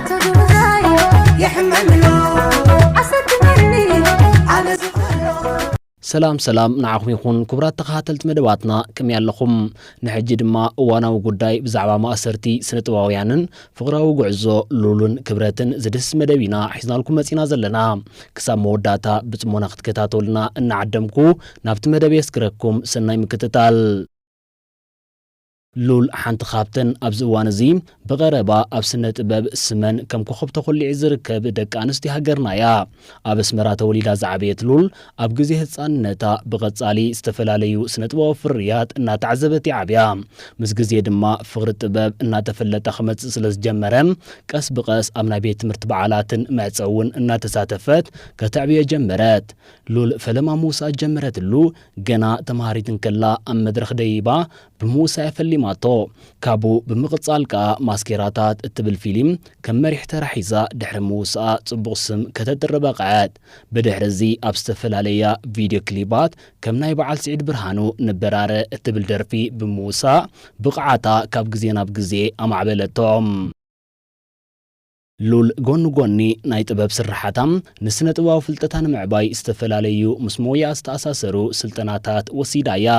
ተጉብዛይ የሕመኒ ኣሎ ኣሰክመኒ ኣነ ዝኽእሎ። ሰላም ሰላም ንዓኹም ይኹን ክቡራት ተኸታተልቲ መደባትና፣ ከመይ ኣለኹም? ንሕጂ ድማ እዋናዊ ጉዳይ ብዛዕባ ማእሰርቲ ስነ ጥበባውያንን ፍቕራዊ ጉዕዞ ሉልን ክብረትን ዝድህስስ መደብ ኢና ሒዝናልኩም መጺና ዘለና። ክሳብ መወዳእታ ብጽሞና ክትከታተሉና እናዓደምኩ ናብቲ መደብ የስግረኩም። ሰናይ ምክትታል። ሉል ሓንቲ ካብተን ኣብዚ እዋን እዚ ብቐረባ ኣብ ስነ ጥበብ ስመን ከም ኮኸብ ተኾሊዑ ዝርከብ ደቂ ኣንስትዮ ሃገርና እያ። ኣብ ኣስመራ ተወሊዳ ዝዓበየት ሉል ኣብ ግዜ ህጻንነታ ብቐጻሊ ዝተፈላለዩ ስነ ጥበባዊ ፍርያት እናተዓዘበት እያ ዓብያ። ምስ ግዜ ድማ ፍቕሪ ጥበብ እናተፈለጠ ክመጽእ ስለ ዝጀመረ ቀስ ብቐስ ኣብ ናይ ቤት ትምህርቲ በዓላትን መዕጸውን እናተሳተፈት ከተዕብዮ ጀመረት። ሉል ፈለማ ምውሳእ ዝጀመረትሉ ገና ተምሃሪት እንከላ ኣብ መድረኽ ደይባ ብምውሳእ እያ ፈሊማቶ። ካብኡ ብምቕጻል ከኣ ማስኬራታት እትብል ፊልም ከም መሪሕ ተራ ሒዛ ድሕሪ ምውሳኣ ጽቡቕ ስም ከተጥሪ በቕዐት። ብድሕሪ እዚ ኣብ ዝተፈላለያ ቪድዮ ክሊባት ከም ናይ በዓል ስዒድ ብርሃኑ ንበራረ እትብል ደርፊ ብምውሳእ ብቕዓታ ካብ ግዜ ናብ ግዜ ኣማዕበለቶ። ሉል ጎኒ ጎኒ ናይ ጥበብ ስርሓታ ንስነ ጥበባዊ ፍልጠታ ንምዕባይ ዝተፈላለዩ ምስ ሞያ ዝተኣሳሰሩ ስልጠናታት ወሲዳ እያ።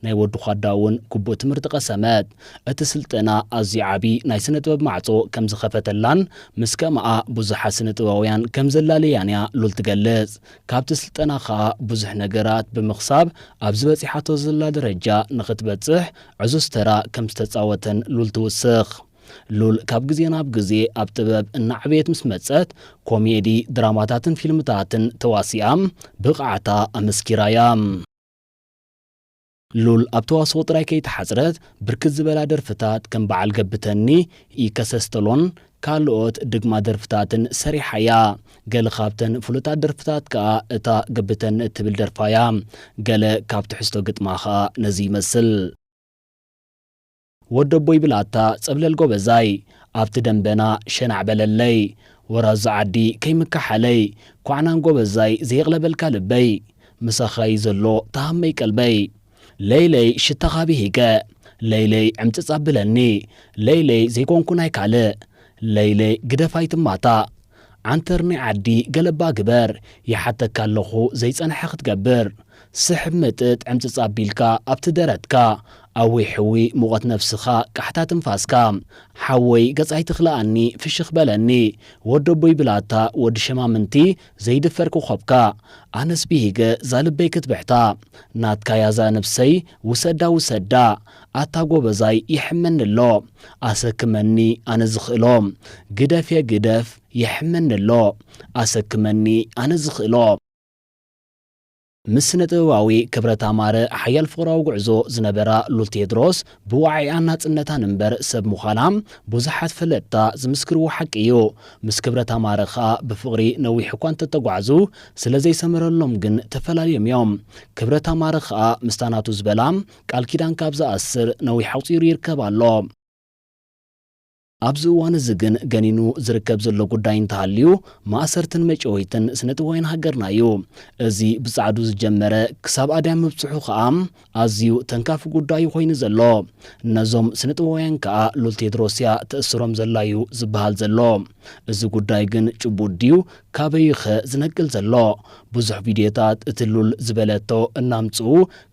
ናይ ወዲ ኳዳ እውን ግቡእ ትምህርቲ ቀሰመት። እቲ ስልጠና ኣዝዩ ዓቢ ናይ ስነ ጥበብ ማዕጾ ከም ዝኸፈተላን ምስ ከማኣ ብዙሓት ስነ ጥበባውያን ከም ዘላለያን እያ ሉል ትገልጽ። ካብቲ ስልጠና ከኣ ብዙሕ ነገራት ብምኽሳብ ኣብዚ በጺሓቶ ዘላ ደረጃ ንኽትበጽሕ ዕዙዝ ተራ ከም ዝተጻወተን ሉል ትውስኽ። ሉል ካብ ግዜ ናብ ግዜ ኣብ ጥበብ እናዓበየት ምስ መጸት፣ ኮሜዲ፣ ድራማታትን ፊልምታትን ተዋሲኣ ብቕዓታ ኣመስኪራያ። ሉል ኣብ ተዋስኦ ጥራይ ከይተሓጽረት፣ ብርክት ዝበላ ደርፍታት ከም በዓል ገብተኒ፣ ኢከሰስተሎን ካልኦት ድግማ ደርፍታትን ሰሪሓያ። ገለ ካብተን ፍሉጣት ደርፍታት ከኣ እታ ገብተኒ እትብል ደርፋያ። ገለ ካብ ትሕዝቶ ግጥማ ከኣ ነዚ ይመስል። ወደቦይ ብላታ ጸብለል ጎበዛይ፣ ኣብቲ ደንበና ሸናዕ በለለይ፣ ወራዙ ዓዲ ከይምካሓለይ፣ ኳዕናን ጎበዛይ ዘየቕለበልካ ልበይ፣ ምሳኻይ ዘሎ ተሃመይ ቀልበይ። ለይለይ ሽታኻ ብሂገ፣ ለይለይ ዕምጽጽ ኣብለኒ፣ ለይለይ ዘይኮንኩ ናይ ካልእ፣ ለይለይ ግደፍ ኣይትማታእ፣ ዓንተር ናይ ዓዲ ገለባ ግበር፣ ይሓተካ ኣለኹ ዘይጸንሐ ክትገብር። ስሕብ ምጥጥ ዕምጽጽ ኣቢልካ ኣብቲ ደረትካ፣ ኣወይ ሕዊ ሙቐት ነፍስኻ ቃሕታ ትንፋስካ። ሓወይ ገጽ ኣይትኽልኣኒ ፍሽኽ በለኒ፣ ወደቦይ ብላታ ወዲ ሸማምንቲ ዘይድፈር ኮኾብካ። ኣነስ ብሂገ ዛልበይ ክትብሕታ፣ ናትካያ ዛ ነብሰይ ውሰዳ ውሰዳ። ኣታ ጎበዛይ ይሕመኒ ኣሎ ኣሰክመኒ ኣነ ዝኽእሎ፣ ግደፍ የግደፍ ይሕመኒ ኣሎ ኣሰክመኒ ኣነ ዝኽእሎ። ምስ ስነ ጥበባዊ ክብረት ኣማረ ሓያል ፍቕራዊ ጉዕዞ ዝነበራ ሉል ቴድሮስ ብዋዒኣን ናጽነታን እምበር ሰብ ምዃና ብዙሓት ፈለጥታ ዝምስክርዎ ሓቂ እዩ። ምስ ክብረት ኣማረ ኸኣ ብፍቕሪ ነዊሕ እኳ እንተተጓዕዙ ስለ ዘይሰመረሎም ግን ተፈላልዮም እዮም። ክብረት ኣማረ ኸኣ ምስታ ናቱ ዝበላ ቃል ኪዳን ካብ ዝኣስር ነዊሕ ኣቑጺሩ ይርከብ ኣሎ። ኣብዚ እዋን እዚ ግን ገኒኑ ዝርከብ ዘሎ ጉዳይ እንተሃልዩ ማእሰርትን መጨወይትን ስነ ጥበባውያን ሃገርና እዩ። እዚ ብጻዕዱ ዝጀመረ ክሳብ ኣድያም ምብጽሑ ከኣ ኣዝዩ ተንካፊ ጉዳይ ኮይኑ ዘሎ። ነዞም ስነ ጥበባውያን ከኣ ሉል ቴድሮስ እያ ተእስሮም ዘላ እዩ ዝበሃል ዘሎ። እዚ ጉዳይ ግን ጭቡጥ ድዩ? ካበይኸ ዝነቅል ዘሎ? ብዙሕ ቪድዮታት እቲ ሉል ዝበለቶ እናምጽኡ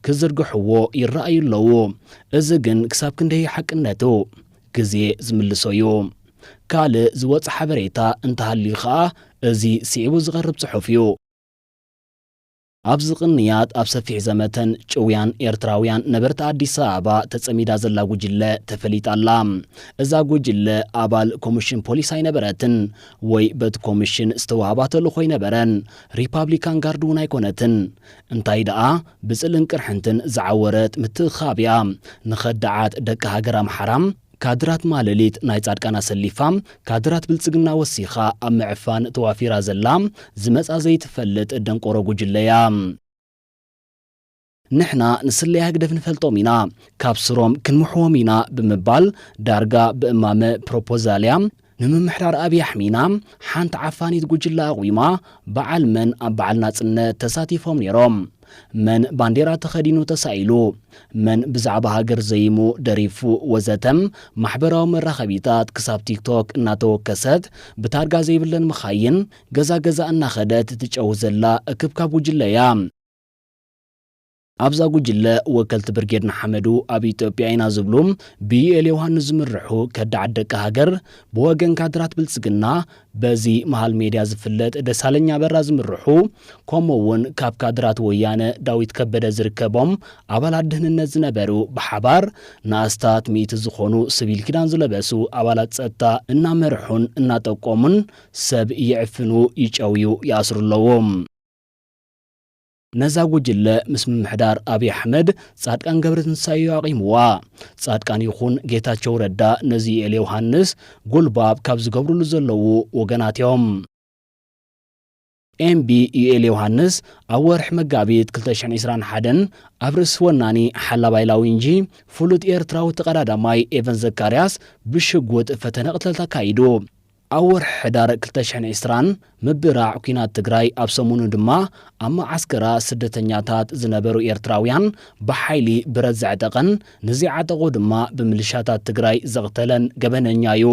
ክዝርግሕዎ ይረኣዩ ኣለዉ። እዚ ግን ክሳብ ክንደይ ሓቅነቱ ግዜ ዝምልሶ እዩ። ካልእ ዝወጽእ ሓበሬታ እንተሃልዩ ኸኣ እዚ ስዒቡ ዝቐርብ ጽሑፍ እዩ። ኣብዚ ቅንያት ኣብ ሰፊሕ ዘመተን ጭውያን ኤርትራውያን ነበርቲ ኣዲስ ኣበባ ተጸሚዳ ዘላ ጉጅለ ተፈሊጣ ኣላ። እዛ ጉጅለ ኣባል ኮሚሽን ፖሊስ ኣይነበረትን ወይ በቲ ኮሚሽን ዝተዋህባ ተልእኾ ኣይነበረን። ሪፓብሊካን ጋርድ እውን ኣይኮነትን። እንታይ ደኣ ብጽልእን ቅርሕንትን ዝዓወረት ምትእኽኻብ እያ። ንኸዳዓት ደቂ ሃገር ኣምሓራ ካድራት ማለሊት ናይ ጻድቃን ኣሰሊፋ፣ ካድራት ብልጽግና ወሲኻ ኣብ ምዕፋን ተዋፊራ ዘላ ዝመጻ ዘይትፈልጥ ደንቆሮ ጉጅለ እያ። ንሕና ንስለያ ህግደፍ ንፈልጦም ኢና፣ ካብ ስሮም ክንምሕዎም ኢና ብምባል ዳርጋ ብእማመ ፕሮፖዛል እያ ንምምሕዳር ኣብይ ኣሕሚና ሓንቲ ዓፋኒት ጉጅለ ኣቑማ በዓል መን ኣብ በዓል ናጽነት ተሳቲፎም ነይሮም። መን ባንዴራ ተኸዲኑ ተሳኢሉ፣ መን ብዛዕባ ሃገር ዘይሙ ደሪፉ ወዘተም ማሕበራዊ መራኸቢታት ክሳብ ቲክቶክ እናተወከሰት ብታርጋ ዘይብለን መኻይን ገዛ ገዛ እናኸደት ትጨው ዘላ እክብካብ ጉጅለ እያ። ኣብዛ ጉጅለ ወከልቲ ብርጌድ ንሓመዱ ኣብ ኢትዮጵያ ኢና ዝብሉ ብዩኤል ዮሃንስ ዝምርሑ ከዳዓት ደቂ ሃገር ብወገን ካድራት ብልጽግና በዚ መሃል ሜድያ ዝፍለጥ ደሳለኛ በራ ዝምርሑ፣ ከምኡ እውን ካብ ካድራት ወያነ ዳዊት ከበደ ዝርከቦም ኣባላት ድህንነት ዝነበሩ ብሓባር ንኣስታት ሚእቲ ዝኾኑ ስቪል ኪዳን ዝለበሱ ኣባላት ጸጥታ እናመርሑን እናጠቆሙን ሰብ ይዕፍኑ፣ ይጨውዩ፣ ይኣስሩ ኣለዉ። ነዛ ጉጅለ ምስ ምምሕዳር ኣብይ ኣሕመድ ጻድቃን ገብረትንሳኤ እዩ ኣቒምዋ። ጻድቃን ይኹን ጌታቸው ረዳ ነዚ ዩኤል ዮሃንስ ጉልባብ ካብ ዝገብሩሉ ዘለዉ ወገናት እዮም። ኤምቢ ዩኤል ዮሃንስ ኣብ ወርሒ መጋቢት ክልተ ሽሕን ዕስራን ሓደን ኣብ ርእሲ ወናኒ ሓላባይ ላዊንጂ ፍሉጥ ኤርትራዊ ተቐዳዳማይ ኤቨን ዘካርያስ ብሽጉጥ ፈተነ ቅትለት ኣካይዱ። ኣብ ወርሒ ሕዳር ክልተ ሽሕን ዕስራን ምብራዕ ኲናት ትግራይ ኣብ ሰሙኑ ድማ ኣብ መዓስከራ ስደተኛታት ዝነበሩ ኤርትራውያን ብሓይሊ ብረት ዘዕጠቐን ንዘይዓጠቑ ድማ ብምልሻታት ትግራይ ዘቕተለን ገበነኛ እዩ።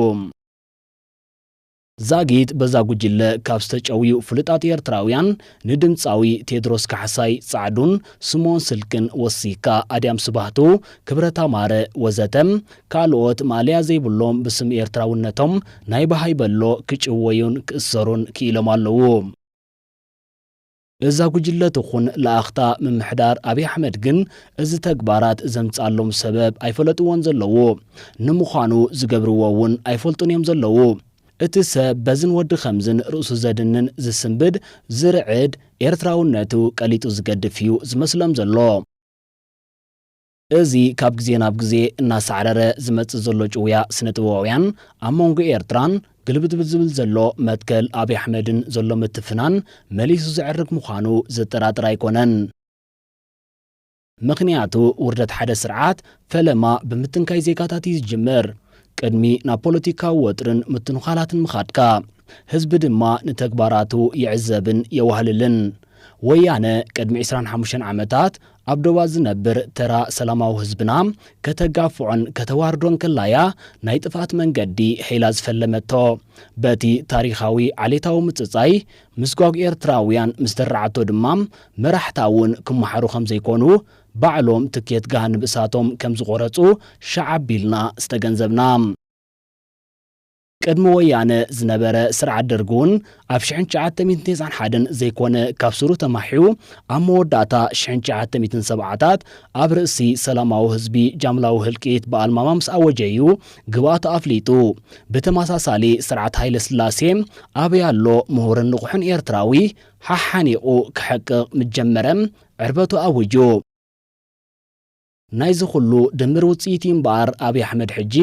ዛጊት በዛ ጉጅለ ካብ ዝተጨውዩ ፍሉጣት ኤርትራውያን ንድምጻዊ ቴድሮስ ካሕሳይ ጻዕዱን ስምኦን ስልክን ወሲካ ኣድያም ስባህቱ፣ ክብረት ኣማረ ወዘተ ካልኦት ማእለያ ዘይብሎም ብስም ኤርትራውነቶም ናይ በሃይ በሎ ክጭወዩን ክእሰሩን ክኢሎም ኣለዉ። እዛ ጉጅለ ትኹን ለኣኽታ ምምሕዳር ኣብይ ኣሕመድ ግን እዚ ተግባራት ዘምጽኣሎም ሰበብ ኣይፈለጥዎን ዘለዉ። ንምዃኑ ዝገብርዎ እውን ኣይፈልጡን እዮም ዘለዉ። እቲ ሰብ በዝን ወዲ ኸምዝን ርእሱ ዘድንን ዝስንብድ ዝርዕድ ኤርትራውነቱ ቀሊጡ ዝገድፍ እዩ ዝመስሎም ዘሎ። እዚ ካብ ግዜ ናብ ግዜ እናሳዕረረ ዝመጽእ ዘሎ ጭውያ ስነ-ጥበባውያን ኣብ መንጎ ኤርትራን ግልብጥብጥ ዝብል ዘሎ መትከል ኣብይ ኣሕመድን ዘሎ ምትፍናን መሊሱ ዘዕርግ ምዃኑ ዘጠራጥር ኣይኮነን። ምኽንያቱ ውርደት ሓደ ስርዓት ፈለማ ብምትንካይ ዜጋታት እዩ ዝጅምር። ቅድሚ ናብ ፖለቲካዊ ወጥርን ምትንዃላትን ምኻድካ፣ ህዝቢ ድማ ንተግባራቱ ይዕዘብን የዋህልልን። ወያነ ቅድሚ ዕስራን ሓሙሽተን ዓመታት ኣብ ዶባት ዝነብር ተራ ሰላማዊ ህዝብና ከተጋፍዖን ከተዋርዶን ከላያ ናይ ጥፍኣት መንገዲ ሒላ ዝፈለመቶ። በቲ ታሪኻዊ ዓሌታዊ ምጽጻይ ምስጓግ ኤርትራውያን ምስ ደረዓቶ ድማ መራሕታ እውን ክመሓሩ ከም ዘይኮኑ ባዕሎም ትኬት ገሃንብ እሳቶም ከም ዝቖረጹ ሸዓ ኣቢልና ዝተገንዘብና። ቅድሚ ወያነ ዝነበረ ስርዓት ደርግ እውን ኣብ ሽሕን ትሽዓተ ሚእትን ተስዓን ሓደን ዘይኮነ ካብ ስሩ ተማሕዩ ኣብ መወዳእታ ሽሕን ትሽዓተ ሚእትን ሰብዓታት ኣብ ርእሲ ሰላማዊ ህዝቢ ጃምላዊ ህልቂት ብኣልማማ ምስ ኣወጀ እዩ ግብኣቱ ኣፍሊጡ። ብተመሳሳሊ ስርዓት ሃይለ ስላሴ ኣበይ ኣሎ ምሁርን ንቑሕን ኤርትራዊ ሓሓኒቑ ክሕቅቕ ምጀመረ ዕርበቱ ኣውጁ። ናይዚ ኩሉ ድምር ውጽኢት እዩ እምበኣር ኣብይ ኣሕመድ ሕጂ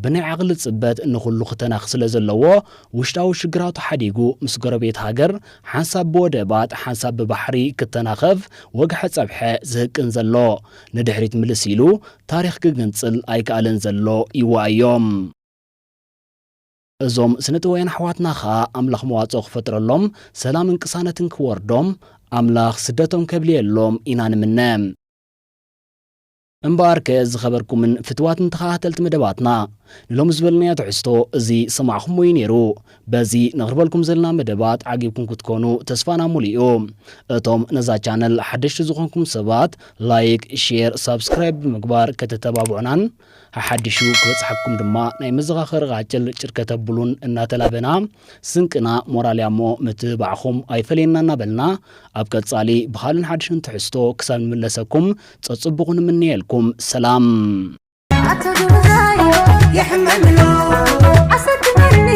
ብናይ ዓቕሊ ጽበት ንኹሉ ክተናኽ ስለ ዘለዎ ውሽጣዊ ሽግራቱ ሓዲጉ ምስ ጎረቤት ሃገር ሓንሳብ ብወደባት ሓንሳብ ብባሕሪ ክተናኸፍ ወግሐ ጸብሐ ዝህቅን ዘሎ። ንድሕሪት ምልስ ኢሉ ታሪኽ ክግንጽል ኣይከኣለን ዘሎ ይዋእዮም። እዞም ስነ-ጥበባውያን ኣሕዋትና ኸኣ ኣምላኽ መዋጽኦ ክፈጥረሎም፣ ሰላምን ቅሳነትን ክወርዶም፣ ኣምላኽ ስደቶም ከብልየሎም ኢና ንምነ። እምበኣርከ ዝኸበርኩምን ፍትዋትን ተኸታተልቲ መደባትና፣ ንሎሚ ዝበልናዮ ትሕዝቶ እዚ ሰማዕኹምዎ እዩ ነይሩ። በዚ ነቕርበልኩም ዘለና መደባት ዓጊብኩም ክትኮኑ ተስፋና ሙሉእ እዩ። እቶም ነዛ ቻነል ሓደሽቲ ዝኾንኩም ሰባት ላይክ፣ ሼር፣ ሳብስክራይብ ብምግባር ከተተባብዑናን ሓሓዲሹ ክበጽሓኩም ድማ ናይ መዘኻኸሪ ቃጭል ጭር ከተብሉን እናተላበና፣ ስንቅና ሞራል እያ እሞ ምትብባዕኹም ኣይፈለየና እናበልና፣ ኣብ ቀጻሊ ብኻልእን ሓድሽን ትሕዝቶ ክሳብ ንምለሰኩም ጸጽቡቑ ንምነየልኩም። ሰላም። ኣታ ጉብዛይ የሕመምሎ ኣሰክመኒ